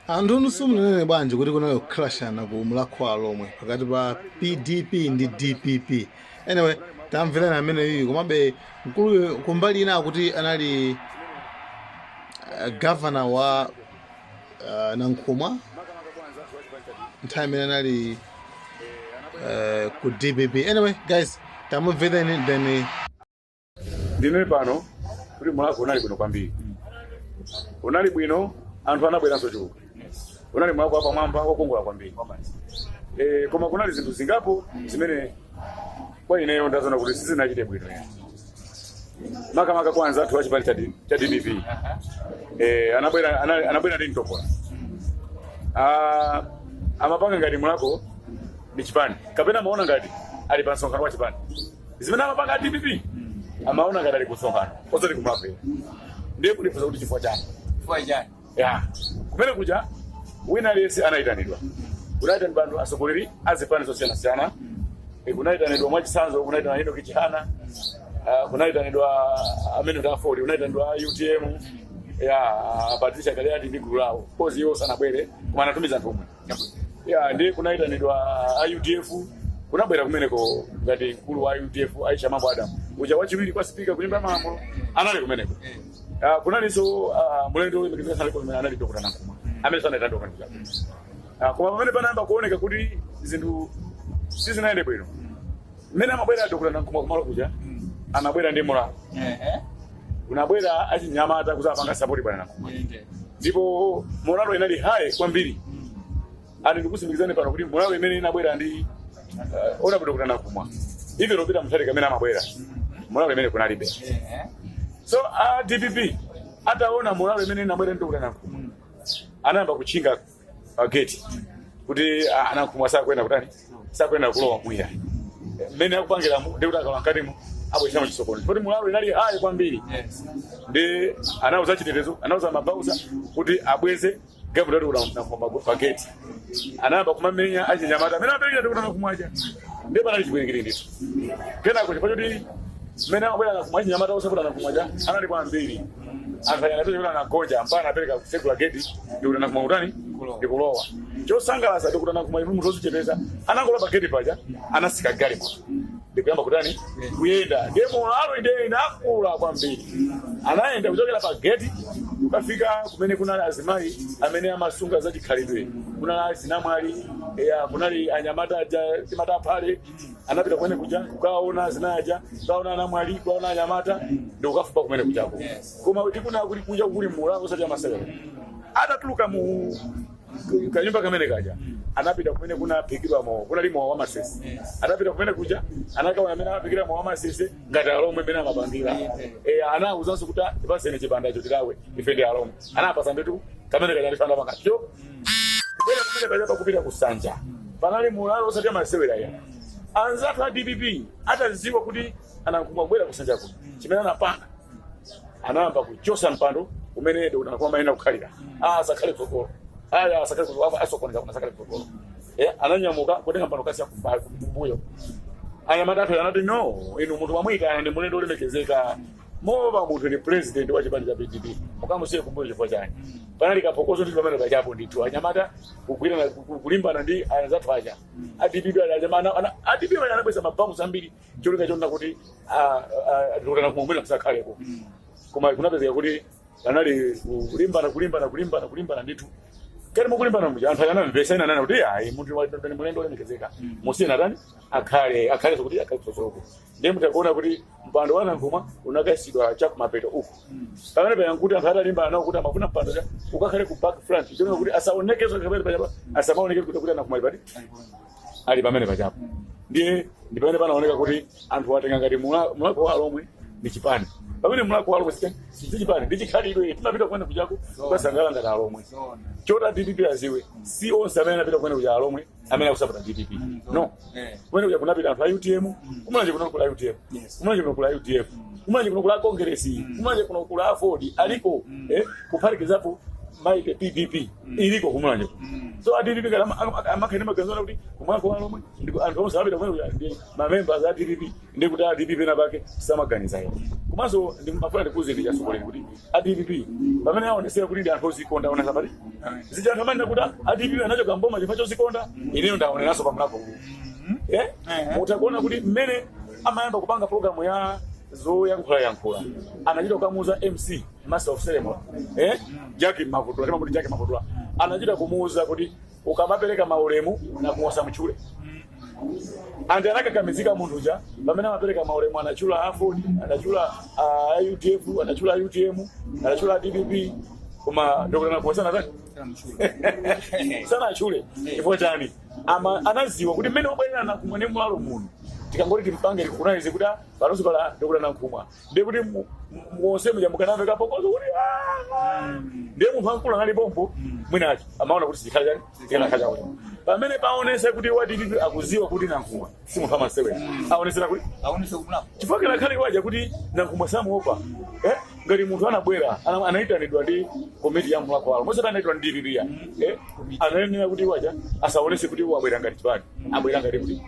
Anthu simunanene bwanji kuti kunali kukhalashana ku Mulhako wa Alomwe pakati pa PDP ndi DPP? Anyway, tamverani ameneyu. Komabe mkuluyo kumbali ina akuti anali governor wa Nankhumwa nthawi imene anali ku DPP. Anyway guys, tamumvereni then. Ndinene pano kuti Mulhako unali bwino kwambiri, unali bwino, anthu anabweranso chuluka. Unali Mulhako wapamwamba, wakongola kwambiri. Koma kunali zinthu zingapo zimene kwa ineyo ndaziona kuti sizinachite bwino yani, makamaka kwa anzathu a chipani cha DPP. Anabwera ndi mtopola. Ah, amapanga ngati Mulhako ndi chipani kapena amaona ngati ali pa msonkhano wa chipani. Zimene amapanga a DPP, amaona ngati ali ku msonkhano osati ku Mulhako. Ndiye kundifunsa kuti chifukwa chani? Chifukwa chani? Ya, kumene kuja wina aliyense anayitanidwa. Kunayitanidwa anthu, atsogoleri a zipani zosiyanasiyana. Kunayitanidwa, mwachitsanzo, kunayitanidwa Enoch Chihana, kunayitanidwa amene ndi AFORD, kunayitanidwa a UTM ya Patricia Kaliati ndi gulu lawo. Of course iwo sanabwere, koma anatumiza nthumwi ya. Ndiye kunayitanidwa a UDF, kunabwera kumeneko ngati mkulu wa UDF Aisha Mambo Adam uja, wachiwiri kwa spika kunyumba ya malamulo, anali kumeneko. Kunalinso mulendo wolemekezeka sanali kumene, anali Dr. Nankhumwa amene sanayitanidwa kumene. Koma pamene panayamba kuoneka kuti zinthu sizinayende bwino, mmene amabwera Dr. Nankhumwa kumalo kuja, anabwera ndi morale. Kunabwera achinyamata kuzapanga support bwana Nankhumwa, ndipo morale inali high kwambiri. Ati ndikusimikizani pano kuti morale imene inabwera ndi honorable Dr. Nankhumwa, even opita Mutharika amene amabwera, morale imene kunalibe. So a DPP ataona morale imene inabwera ndi Dr. Nankhumwa, anayamba kutchinga pa gate kuti anankhumwa sakwenda kutani, sakwenda kulowa mwiya mmene akupangiramu, ndi kuti akalowa mkatimo abwezamo chisokonezo, poti morale inali high kwambiri. Ndi anauza chitetezo, anauza ma bouncer kuti abweze galimoto ya Nankhumwa pa gate. Anayamba kumamenya achinyamata amene apereka ndi kuti ndi panali chipwirikiti ndithu. Kenako chifukwa choti mmene amabwera Nankhumwa, achinyamata osapota Nankhumwaja anali kwambiri, anthu anyamata kuti anagonja mpaka anapereka kutsegula gate ndi kuti Nankhumwa kutani, ndikulowa. Chosangalatsa, ndikuti Nankhumwa inu munthu wozichepesa, anangolowa pa gate paja, anatsika galimoto ndikuyamba kutani, kuyenda. Ndiye morale ndiye inakula kwambiri. Anayenda kuchokera pa gate kukafika kumene kunali azimayi amene amasunga zachikhalidwe, kunali azinamwali ya, kunali anyamata aja timati aphale. Anapita kumene kuja kukaona azimayi aja, kukaona anamwali, kukaona anyamata ndi kukafupa kumene kujako. Koma tikuna kuti kuja kuli morale osati amasewera. Atatuluka mu kanyumba kamene kaja, anapita kumene kunaphikidwa mowa, kunali mowa wa masese. Anapita kumene kuja, anakaona amene amaphikira mowa wa masese ngati Alomwe amene amapangira. Anawuzanso kuti tipaseni chipandacho tilawe, ife ndi Alomwe. Anapasa nditu kamene kaja ndifanda pakacho kubwera kumene kaja pakupita kusanja, panali morale osati amasewera ya. Anzathu a DPP ataziwa kuti anankhumwa kubwera kusanja kuno, chimene anapanga, anayamba kuchosa mpando umene Dr. amayenera kukhalira. Ah, asakhale tsogolo, aya asakhale tsogolo, asokoneza kuna, asakhale tsogolo. Ananyamuka kutenga mpando kasiya kumbali, kumbuyo. Anyamata athu anati, "No, inu munthu wamuyitana ndi mulendo olemekezeka, moba munthu ni president wa chipani cha PDP, mukamusiye kumbuyo chifukwa chani?" Panali kaphokoso ndithu pamene pachapo ndithu, anyamata kugwirana, kulimbana ndi anzathu aja a DPP. A DPP aja anabweza ma bouncer ambiri, cholinga chonena kuti Dr. Nankhumwa asakhaleko. Koma kunapezeka kuti anali kulimbana, kulimbana, kulimbana, kulimbana ndithu. Kati mukulimbana muja, anthu anamvesa ina anana kuti ayi, munthu ni mulendo olemekezeka, musiye natani, akhale, akhale kuti akhale kutsogoloko. Ndiye mutakuona kuti mpando wa Nankhumwa unakayisidwa chakumapeto uku. Pamene paya nkuti anthu atalimbana nawo kuti amafuna mpando cha ukakhale ku back front, cholinga kuti asaonekenso pamene pachapa, asamaoneke kuti Nankhumwa ali pati, ali pamene pachapo. Ndiye ndi pamene panaoneka kuti anthu atenga ngati Mulhako wa Alomwe ndi chipani, pamene Mulhako wa Alomwe si chipani, ndi chikhalidwe. Timapita kumene kujako kukasangala ngati Alomwe. Chota DPP aziwe, si onse amene anapita kumene kuja Alomwe amene akusapota DPP, no. Kumene kuja kunapita anthu a UTM, kumulanje kuno kula UTM, kumulanje kuno kula UDF, kumulanje kuno kula Congress, kumulanje kuno kula AFORD aliko, kuphatikizapo maite PDP iliko kumulanje. So a DPP amakhani maganizana kuti kumwako walomwe ndi anthu onse amapita kumene kuja ndi mamembers a DPP, ndi kuti a DPP pena pake samaganiza iwo. Komanso ndimafuna ndikuwuzeni chasokoleni kuti a DPP pamene aonesera kuti ndi anthu ozikonda, aonesa pati zija anthu amanena kuti a DPP anachoka mboma chifukwa chozikonda. Ineyo ndaoneranso pamulako uwu, eh? Mutakuona kuti mmene amayamba kupanga program ya zoyankhulayankhula, anachita kukamuuza MC, master of ceremony, eh? Jackie Mavutula, timamuti Jackie Mavutula, anachita kumuuza kuti ukamapereka maulemu na kumuwasa mchule andi anakakamizika munthu uja. Pamene amapereka maulemu anachula AFORD, anachula UDF, anachula UTM, anachula DPP, koma Dr. Nakuwa sanatani, sanachule. Chifukwa chani? Ama anaziwa kuti mmene wabwerera Nankhumwa ndi mwalo muno, tikangoti timpange recognize kuti panonso pala Dr. Nankhumwa, ndiye kuti muonse muja mukanamve kapokozo kuti "Ah." Ndiye munthu wamkulu anali pompo, mwinacho amaona kuti sichikhala chani, chikanakhala chakuti pamene paonesa kuti wa DPP akuziwa kuti Nankhumwa si munthu amasewera, aonesera kuti Aonese kumulako. Chifukwa kinakhale waja kuti Nankhumwa samuopa, eh? Ngati munthu anabwera anayitanidwa ndi komiti ya Mulhako walo mosati anaitwa ndi DPP ya, eh? Anayenera kuti waja asaonese kuti wabwera ngati chipani, abwera ngati kuti